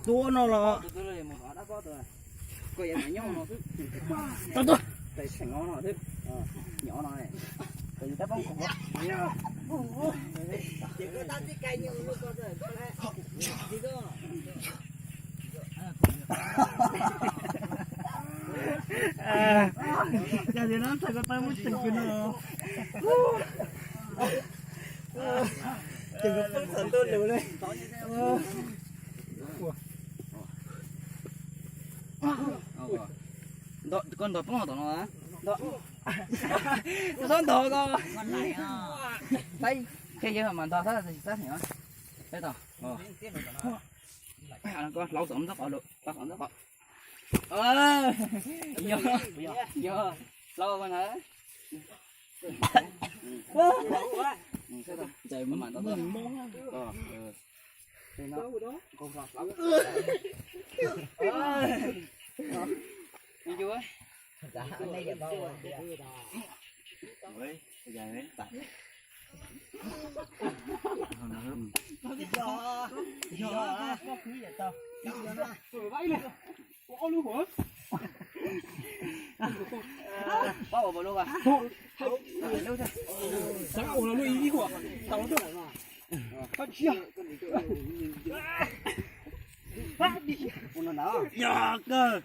Tua no los. Tau tuaj. Cas tias no ntxhais ko tau muaj tseem kws no. Ces kuv poob txog ntuj lus li. Koj ntog poob tom no. Kuv txhob ntog ko. Saib, qhia yawg mas ntog sab sab sab. Koj hlauv tom ntog qhov lawm, hlauv tom ntog qhov. Yog, yog, hlauv ko na. Ntxais mas mam ntog. Yog kawg.